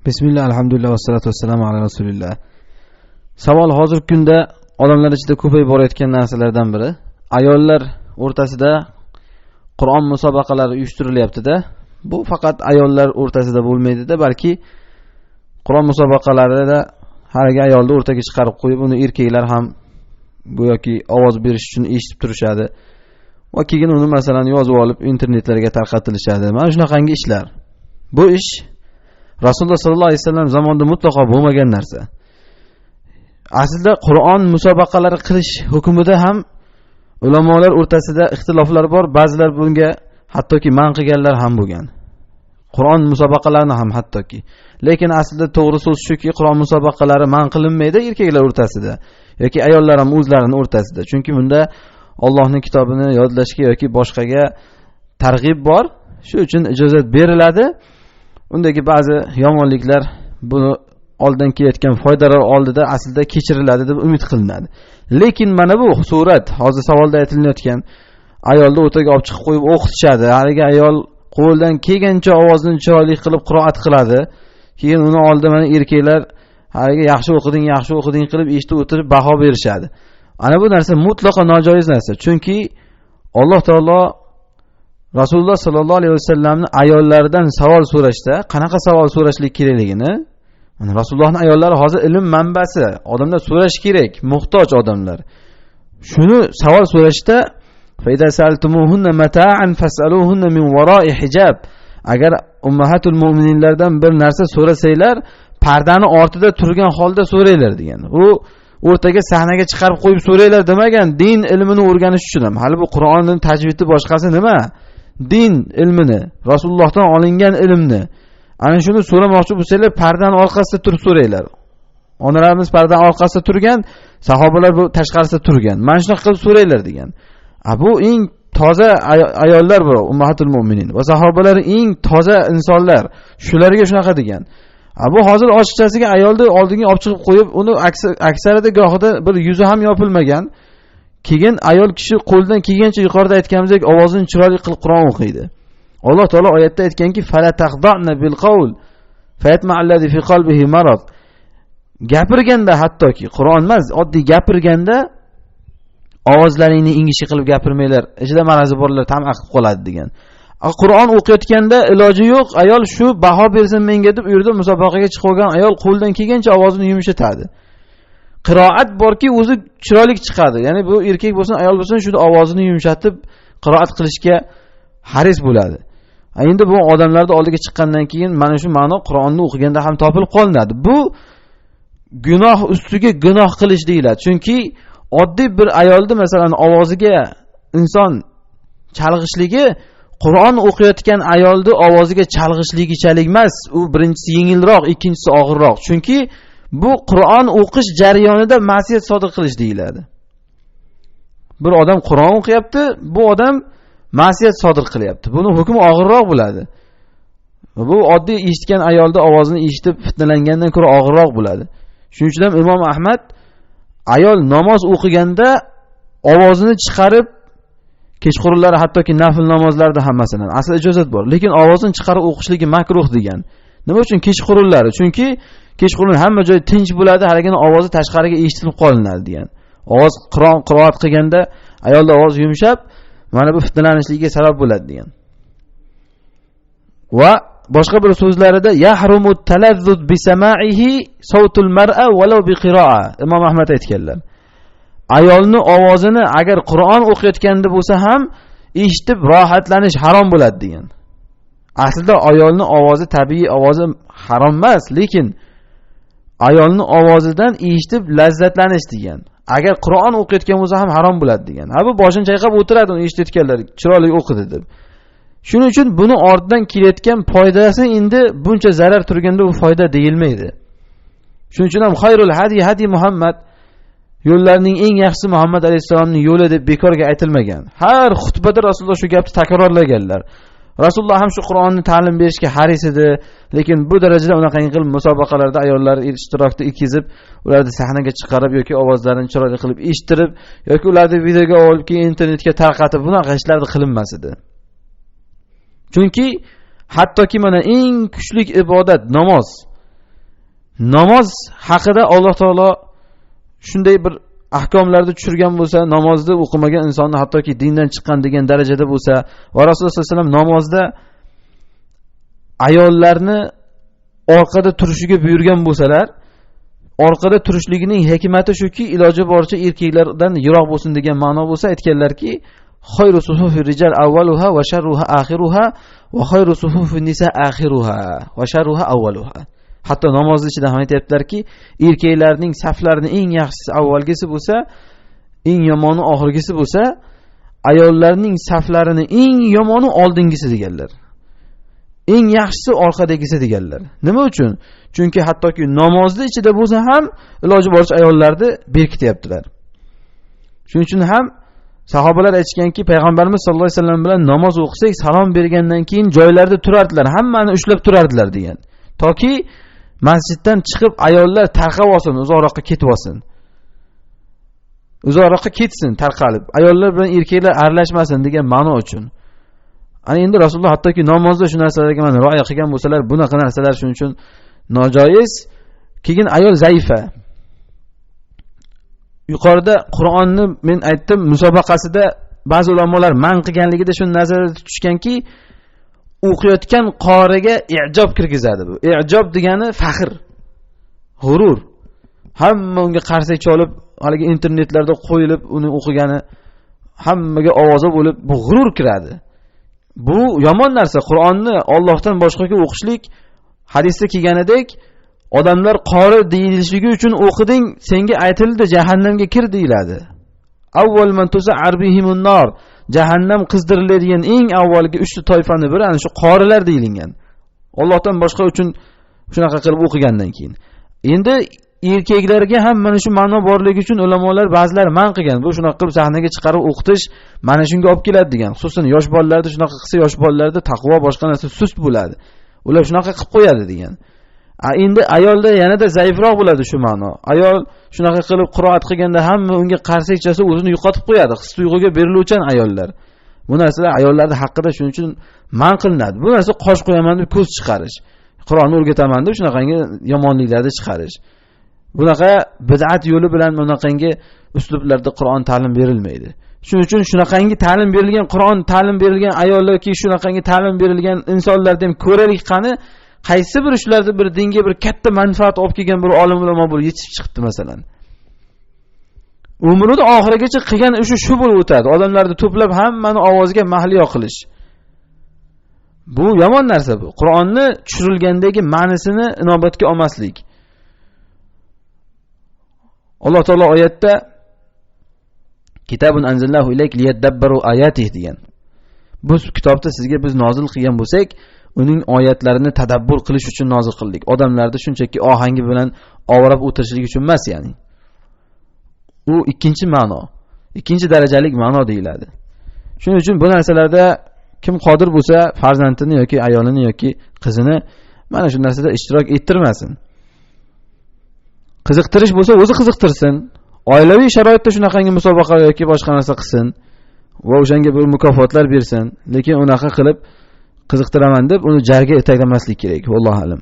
Bismillah, alhamdulillah, vassalatu vassalamu ala rasulillah. Savol hozirgi kunda odamlar ichida ko'payib borayotgan narsalardan biri. Ayollar o'rtasida Qur'on musobaqalari uyushtirilyapti-da. Bu faqat ayollar o'rtasida bo'lmaydi-da, balki Qur'on musobaqalarida haligi ayolni o'rtaga chiqarib qo'yib, uni erkaklar ham go'yoki ovoz berish uchun eshitib turishadi. Va keyin uni masalan yozib olib internetlarga tarqatilishadi. Mana shunaqangi ishlar. Bu ish Rasululloh sollallohu alayhi vasallam zamonida mutlaqo bo'lmagan narsa. Aslida Qur'on musobaqalari qilish hukmida ham ulamolar o'rtasida ixtiloflar bor. Ba'zilar bunga hattoki man qilganlar ham bo'lgan. Qur'on musobaqalarini ham hattoki. Lekin aslida to'g'ri so'z shuki, Qur'on musobaqalari man qilinmaydi erkaklar o'rtasida yoki ayollar ham o'zlarining o'rtasida. Chunki bunda Allohning kitobini yodlashga yoki boshqaga targ'ib bor. Shu uchun ijozat beriladi. Undagi ba'zi yomonliklar buni oldin kelayotgan foydalar oldida aslida kechiriladi deb umid qilinadi. Lekin mana bu surat hozir savolda aytilayotgan ayolni o'rtaga olib chiqib qo'yib o'qitishadi. Haligi ayol qo'ldan kelgancha ovozini chiroyli qilib qiroat qiladi. Keyin uni oldida mana erkaklar haligi yaxshi o'qiding, yaxshi o'qiding qilib eshitib o'tirib baho berishadi. Ana bu narsa mutlaqo nojoiz narsa. Chunki Alloh taolo Rasululloh sollallohu alayhi vasallamni ayollaridan savol so'rashda qanaqa savol so'rashlik kerakligini, mana Rasulullohning ayollari hozir ilm manbasi, odamlar so'rash kerak, muhtoj odamlar. Shuni savol so'rashda fa saltumuhunna mata'an fas'aluhunna min wara'i hijab. Agar ummahatul mu'mininlardan bir narsa so'rasanglar, pardani ortida turgan holda so'ranglar degan. U o'rtaga sahnaga chiqarib qo'yib so'ranglar demagan, din ilmini o'rganish uchun ham. Hali bu Qur'onning tajvidi boshqasi nima? Din ilmini, Rasulullohdan olingan ilmni. Ana shuni so'ramoqchi bo'lsanglar, pardani orqasida turib so'ranglar. Onalarimiz pardani orqasida turgan, sahobalar bu tashqarisida turgan. Mana shunaqa qilib so'ranglar degan. Bu eng toza ayollar bu ummahatul mu'minin va sahobalar eng toza insonlar. Shularga shunaqa degan. Bu hozir ochiqchasiga ayolni oldinga olib chiqib qo'yib, uni aksarida gohida bir yuzi ham yopilmagan. Keyin ayol kishi qo'ldan kelgancha yuqorida aytganimizdek ovozini chiroyli qilib Qur'on o'qiydi. Alloh taolo oyatda aytganki, fala taqda'na bil qawl fayatma allazi fi qalbihi marad. Gapirganda hattoki Qur'on emas, oddiy gapirganda ovozlaringni ingichka qilib gapirmanglar, ichida marazi borlar tama qilib qoladi degan. Qur'on o'qiyotganda iloji yo'q, ayol shu baho bersin menga deb u yerda musobaqaga chiqib olgan ayol qo'ldan kelgancha ovozini yumshatadi. Qiroat borki o'zi chiroyli chiqadi. Ya'ni bu erkak bo'lsin, ayol bo'lsin, shuni ovozini yumshatib qiroat qilishga haris bo'ladi. Endi bu odamlarning oldiga chiqqandan keyin mana shu ma'no Qur'onni o'qiganda ham topilib qolinadi. Bu gunoh ustiga gunoh qilish deyiladi. Chunki oddiy bir ayolni masalan ovoziga inson chalg'ishligi Qur'on o'qiyotgan ayolni ovoziga chalg'ishligichalik emas. U birinchisi yengilroq, ikkinchisi og'irroq. Chunki bu Qur'on o'qish jarayonida ma'siyat sodir qilish deyiladi. Bir odam Qur'on o'qiyapti, bu odam ma'siyat sodir qilyapti. Buni hukmi og'irroq bo'ladi. Bu oddiy eshitgan ayolni ovozini eshitib fitnalangandan ko'ra og'irroq bo'ladi. Shuning uchun ham Imom Ahmad ayol namoz o'qiganda ovozini chiqarib kechqurunlari hattoki nafl namozlarda ham masalan asl ijozat bor, lekin ovozini chiqarib o'qishligi makruh degan. Nima uchun kechqurunlari? Chunki kechqurun hamma joy tinch bo'ladi, haligini ovozi tashqariga eshitilib qolinadi degan. Ovoz Qur'on qiroat qilganda ayolning ovozi yumshab, mana bu fitnalanishligiga sabab bo'ladi degan. Va boshqa bir so'zlarida yahrumu talazzuz bi sama'ihi sawtul mar'a walau bi qiroa. Imom Ahmad aytganlar. Ayolning ovozini agar Qur'on o'qiyotganda bo'lsa ham eshitib rohatlanish harom bo'ladi degan. Aslida ayolning ovozi tabiiy ovozi harom emas, lekin ayolning ovozidan eshitib lazzatlanish degan. Agar Qur'on o'qiyotgan bo'lsa ham harom bo'ladi degan. Ha, bu boshini chayqab o'tiradi uni eshitayotganlar, chiroyli o'qidi deb. Shuning uchun buni ortidan kelayotgan foydasi endi buncha zarar turganda u foyda deyilmaydi. Shuning uchun ham xayrul hadi hadi Muhammad, yo'llarning eng yaxshisi Muhammad alayhissalomning yo'li deb bekorga aytilmagan. Har xutbada Rasululloh shu gapni takrorlaganlar. Rasululloh ham shu Qur'onni ta'lim berishga haris edi, lekin bu darajada unaqangi qilib musobaqalarda ayollar ishtirokda ikkizib, ularni sahnaga chiqarib yoki ovozlarini chiroyli qilib eshittirib yoki ularni videoga olib keyin internetga tarqatib bunaqa ishlarni qilinmas edi. Chunki hattoki mana eng kuchli ibodat namoz. Namoz haqida Alloh taolo shunday bir ahkomlarni tushirgan bo'lsa, namozni o'qimagan insonni hattoki dindan chiqqan degan darajada bo'lsa, va Rasululloh sollallohu alayhi vasallam namozda ayollarni orqada turishiga buyurgan bo'lsalar, orqada turishligining hikmati shuki, iloji boricha erkaklardan yiroq bo'lsin degan ma'no bo'lsa, aytganlarki, xayru sufufi rijal avvaluha va sharruha axiruha va xayru sufufi nisa axiruha va sharruha avvaluha. Hatto namoz ichida ham aytayaptilarki, erkaklarning saflarini eng yaxshisi avvalgisi bo'lsa, eng yomoni oxirgisi bo'lsa, ayollarning saflarini eng yomoni oldingisi deganlar. Eng yaxshisi orqadagisi deganlar. Nima uchun? Chunki hattoki namozni ichida bo'lsa ham iloji boricha ayollarni berkityaptilar. Shuning uchun ham sahobalar aytishganki, payg'ambarimiz sollallohu alayhi vasallam bilan namoz o'qisak, salom bergandan keyin joylarida turardilar, hammani ushlab turardilar degan. Toki masjiddan chiqib ayollar tarqab olsin, uzoqroqqa ketib olsin. Uzoqroqqa ketsin, tarqalib. Ayollar bilan erkaklar aralashmasin degan ma'no uchun. Ana endi Rasululloh hattoki namozda shu narsalarga mana rioya qilgan bo'lsalar, bunaqa narsalar shuning uchun nojoiz. Keyin ayol zaifa. Yuqorida Qur'onni men aytdim, musobaqasida ba'zi ulamolar man qilganligida shuni nazarda tutishganki, o'qiyotgan qoriga i'job kirgizadi bu. I'job degani faxr, g'urur. Hamma unga qarsak cholib, haligi internetlarda qo'yilib, uni o'qigani hammaga ovoza bo'lib, bu g'urur kiradi. Bu yomon narsa. Qur'onni Allohdan boshqaga o'qishlik hadisda kelganidek, odamlar qori deyilishligi uchun o'qiding, senga aytildi, jahannamga kir deyiladi. Avval man tus'ar bihimun nar, jahannam qizdiriladigan eng avvalgi 3 ta toifani biri ana shu qorilar deyilgan. Allohdan boshqa uchun shunaqa qilib o'qigandan keyin. Endi erkaklarga ham mana shu ma'no borligi uchun ulamolar ba'zilar man qilgan. Bu shunaqa qilib sahnaga chiqarib o'qitish mana shunga olib keladi degan. Xususan yosh bolalarda shunaqa qilsa, yosh bolalarda taqvo boshqa narsa sust bo'ladi. Ular shunaqa qilib qo'yadi degan. Endi ayolda yanada zaifroq bo'ladi shu ma'no. Ayol shunaqa qilib qiroat qilganda hamma unga qarsak chalsa o'zini yo'qotib qo'yadi. His tuyg'uga beriluvchan ayollar. Bu narsalar ayollarning haqida shuning uchun man qilinadi. Bu narsa qosh qo'yaman deb ko'z chiqarish, Qur'onni o'rgataman deb shunaqangi yomonliklarni chiqarish. Bunaqa bid'at yo'li bilan bunaqangi uslublarda Qur'on ta'lim berilmaydi. Shuning uchun shunaqangi ta'lim berilgan Qur'on ta'lim berilgan ayollarki, shunaqangi ta'lim berilgan insonlardan ham ko'raylik qani, qaysi bir shularda bir dinga bir katta manfaat olib kelgan bir olim ulamo bo'lib yetishib chiqibdi masalan. Umrini oxirigacha qilgan ishi shu bo'lib o'tadi. Odamlarni to'plab hammani ovoziga mahliyo qilish. Bu yomon narsa bu. Qur'onni tushirilgandagi ma'nisini inobatga olmaslik. Alloh taolo oyatda Kitabun anzalnahu ilayk liyadabbaru ayatihi degan. Bu kitobda sizga biz nozil qilgan bo'lsak, uning oyatlarini tadabbur qilish uchun nozil qildik. Odamlarni shunchaki ohangi bilan ovrab o'tirishlik uchun emas, ya'ni. U ikkinchi ma'no, ikkinchi darajalik ma'no deyiladi. Shuning uchun bu narsalarda kim qodir bo'lsa, farzandini yoki ayolini yoki qizini mana shu narsada ishtirok ettirmasin. Qiziqtirish bo'lsa o'zi qiziqtirsin. Oilaviy sharoitda shunaqangi musobaqa yoki boshqa narsa qilsin va o'shanga bir mukofotlar bersin, lekin unaqa qilib qiziqtiraman deb uni jarga itaklamaslik kerak. Vallohu a'lam.